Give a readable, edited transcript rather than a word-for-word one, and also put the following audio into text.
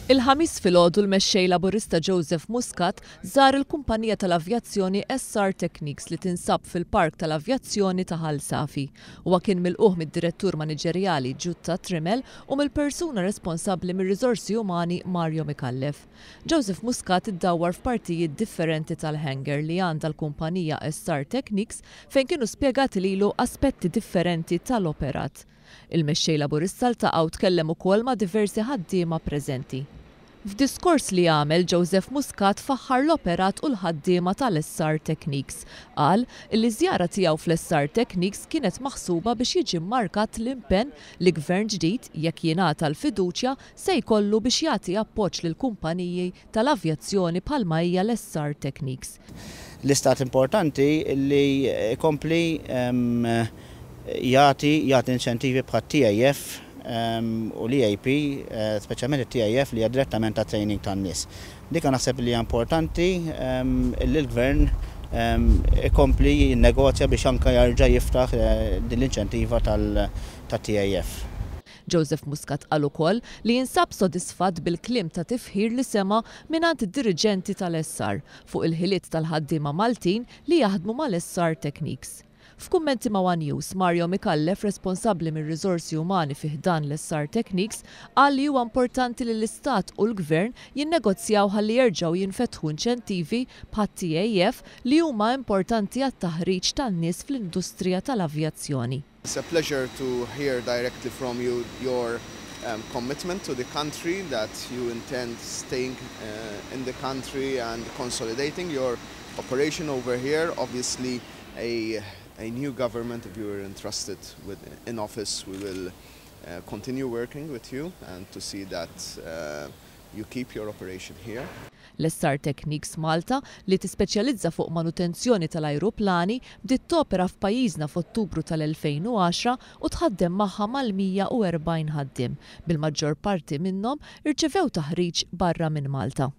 Il-Ħamis filgħodu l-Mexxej Laburista Joseph Muscat żar il-kumpanija tal-avjazzjoni SR Techniques li tinsab fil-Park tal-Avjazzjoni ta' Ħal Safi. Huwa kien milqugħ mid-Direttur Maniġerjali Jutta Trimmel u mill-persuna responsabbli mir-riżorsi umani Mario Micallef. Joseph Muscat iddawwar f'partijiet differenti tal-hangar li għandha l-kumpanija SR Techniques fejn kienu spjegati lilu aspetti differenti tal-operat. Il-Mexxej Laburista ltaqa' u tkellem ukoll ma' diversi ħaddiema preżenti. F'diskors li għamel, Joseph Muscat faħħar l-operat u l-ħaddiema tal-SR Techniques. Qal li ż-żjara tiegħu fl-SR Techniques kienet maħsuba biex jiġi mmarkat l-impenn li gvern ġdid, jekk jingħata l-fiduċja, se jkollu biex jagħti appoġġ lill-kumpaniji tal-avjazzjoni bħalma hija l-SR Techniques. L-istat importanti li jkompli jagħti inċentivi bħat-TAF u l-EAP, speċjalment it-TAF li hija direttament ta' training tan-nies. Dik naħseb li hija importanti li l-gvern ikompli jinnegozja biex anke jarġa' jiftaħ din l-inċentiva tat-TAF. Joseph Muscat qal ukoll li jinsab sodisfatt bil-kliem ta' tifħir li sema' mingħand id-diriġenti tal-SR fuq il-ħiliet tal-ħaddiema Maltin li jaħdmu mal-SR Techniques. F'kummenti ma' One News, Mario Micallef, responsabbli mir-riżorsi umani fi ħdan l-SR Techniques, qal li huwa importanti li l-Istat u l-Gvern jinnegozjaw ħalli jerġgħu jinfetħu inċentivi bħat-TAF li huma importanti għat-taħriġ tan-nies fl-industrija tal-avjazzjoni. It's a pleasure to hear directly from you your commitment to the country, that you intend staying in the country and consolidating your operation over here. Obviously, a new government, if you are entrusted with in office, we will continue working with you and to see that you keep your operation here. L-SR Techniques Malta, li tispeċjalizza fuq manutenzjoni tal-ajruplani, bdiet topera f'pajjiżna f'Ottubru tal-2010 u tħaddem magħha mal-140 ħaddiem, bil-maġġor parti minnhom irċevew taħriġ barra minn Malta.